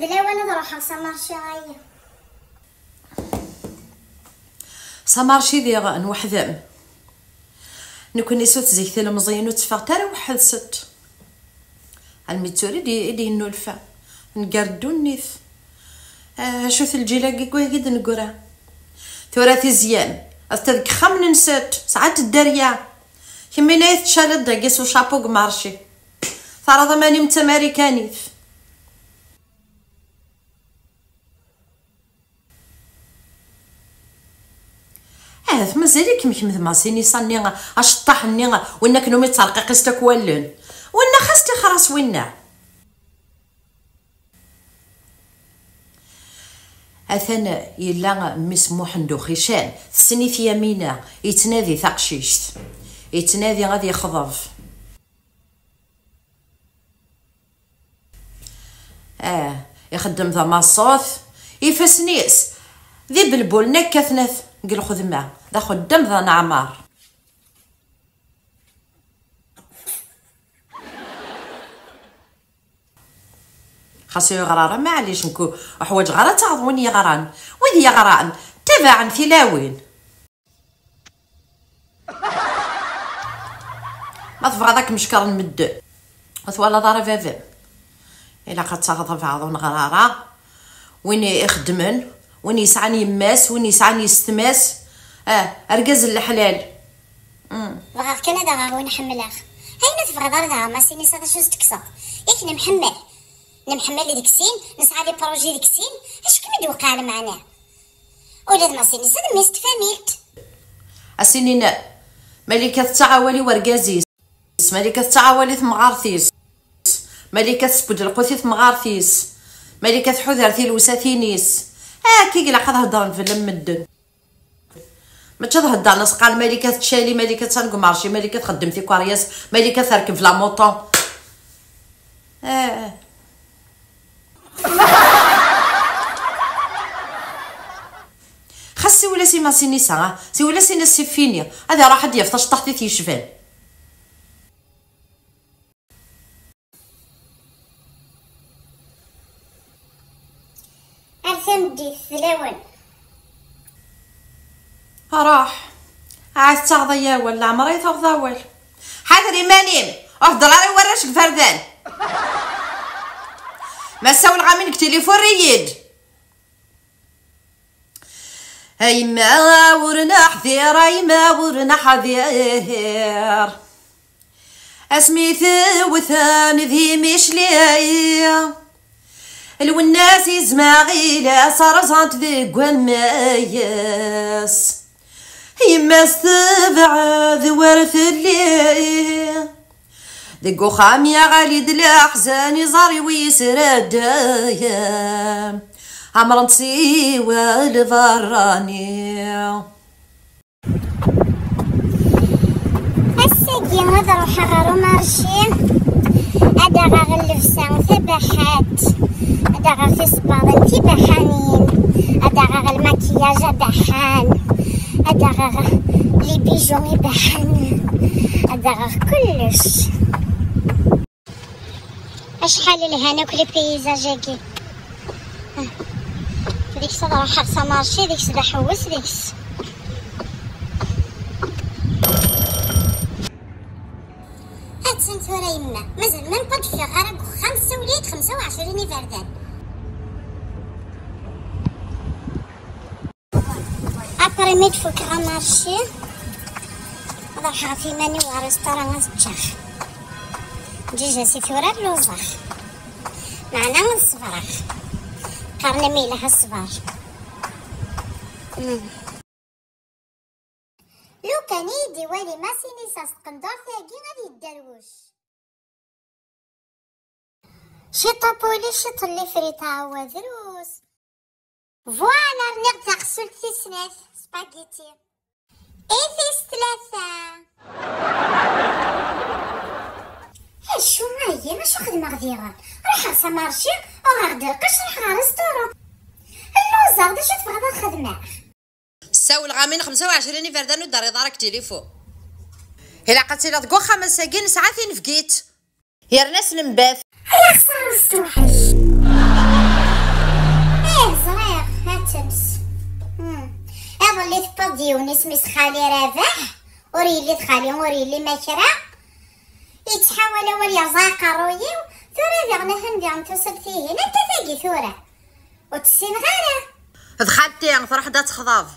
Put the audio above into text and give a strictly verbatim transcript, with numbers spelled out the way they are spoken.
D lawan ad ruḥeɣ s amarci, aya. S amarci diɣen weḥd-m. Nekkni sut zik tilemẓiyin ur tteffɣet ara weḥd-sent. Almi d tura i d-, i d-yennulfa. Nger ddunit. Ah, acu-t lǧil-agi deg wayagi d-neggra? Tura tizyan, atta deg yexxamen-nsent, sɛant dderya. Kemmini ay tettcaliḍ dagi s ucapu deg marci. Terriḍ aman-im d tamarikanit. Ahat mazal-ikem kemm d Masinisa-nni, aceṭṭaḥ-nni, win akken umi ttreqqiqit akk wallen. Winna xas tixer-as winna. Atan yella mmi-s Muḥend Uxican, tessen-it Yamina, yettnadi taqcict. Yettnadi ad yexḍeb. Ah, ixeddem d amaṣṣut, ifassen-is d ibelbulen akka-ten deg lxedma, d axeddam d aneɛmar. Xas ur yeɣri ara, maɛlic, nekk ur ḥwaǧeɣ ara ad taɣeḍ win yeɣran. Wid yeɣran, ttabaɛen tilawin. Ma tebɣiḍ ad kem-cekkren medden, ur twalaḍ ara baba-m. Ilaq ad taɣeḍ abeɛḍ ur neɣri ara. Win ixeddmen, win yesɛan yemma-s, win yesɛan yessetma-s. Ah, argaz n leḥlal. Mm. Bɣiɣ kan ad aɣeɣ win ḥemmleɣ. Ayen ur tebɣiḍ ara daɣ, Masinisa, d acu s-tekkseḍ? Yak nemḥemmel. Nemḥemmel deg sin, nesɛa les projets deg sin. Acu kem-id-weqqeɛ lmeɛna? Ula d Masinisa d mmi-s n tfamilt. As-inin, Malika tettaɣ awal i wergaz-is, Malika tettaɣ awal i temɣart-is, Malika tessewwed lqut i temɣart-is, Malika tḥuder tilewsatin-is. Akka i ilaq ad heddren fell-am medden. Mačči ad heddren, as-qqaren Malika tettcali, Malika attan deg umarci, Malika txeddem tikeryas, Malika terkeb la moto. Ah. Xas siwel-as i Masinisa, ah, siwel-as, ini-as si fini, ad iruḥ ad d-yaf taceṭṭaḥt i t-yecban. Ar tameddit, d lawan. Ruḥ, ɛad tettaɣeḍ-iyi awal, leɛmer ay taɣeḍ awal. Ḥader iman-im, ur hedder ara i warrac deg iberdan. Ma ssawleɣ-am-in deg tilifu, err-iyi-d. A yemma, ur neḥdir, a yemma, ur neḥdir. Asmi tewten d imicli, Lwennas izmeɣ-ilas rẓant deg wammas. Yemma-s tebɛed wer telli. Deg uxxam yaɣali-d leḥzen, iẓar-iw yesradda. Ɛemren-t siwa lberrani. Ass-agi ad ruḥeɣ ɣer umarci, ad d-aɣeɣ llebsa tabaḥant, ad d-aɣeɣ tisebbaḍin tibaḥanin, ad d-aɣeɣ lmakiyaj abaḥan, ad d-aɣeɣ les bijoux ibaḥanen, ad d-aɣeɣ kullec. Acḥal lhan akk les paysages-agi. Deg-s ad ruḥeɣ s amarci, deg-s d aḥewwes, deg-s. Attan tura yemma. Mazal même pas d-ffiɣeɣ ara deg uxxam, ssawel-iyi-d xemsa u ɛecrin iberdan. Après mi d-fukeɣ amarci, ad ruḥeɣ ɣef iman-iw ɣer restaurant ad ččeɣ. Déjà si tura lluẓeɣ. Meɛna ad ṣebreɣ. Qqaren-am yelha ṣṣber. Mm. Lukan i yi-d-iwali Masinisa s tqendurt-agi ad yedderwec. Ciṭ apuli, ciṭ n lifrit, aɛwa drus. Voilà, rniɣ-d taɣessult tis snat, spaghetti. I tis tlata. Acu aya, acu xedmeɣ diɣen? Ruḥeɣ s amarci, uɣeɣ-d lqecc, ruḥeɣ ɣer restaurant. Lluẓeɣ, d acu tebɣiḍ ad xedmeɣ? Ssawleɣ-am-in xemsa u ɛecrin iberdan ur d-terriḍ ara deg tilifu. Ilaq ad tiliḍ deg uxxam ass-agi, nesɛa tinebgit. Yerna s lembaf. Ay axṣar s lweḥc. Ɣelli tewweḍ-d yiwen isem-is Xali Rabaḥ. Ur yelli d xali, ur yelli ma kra. Yettḥawal awal yerẓa aqerruy-iw. Tura diɣen ahan diɣen tusa-d tihin. Anta tagi tura? Ur tt-ssineɣ ara. D xalti, truḥ-d ad texḍeb.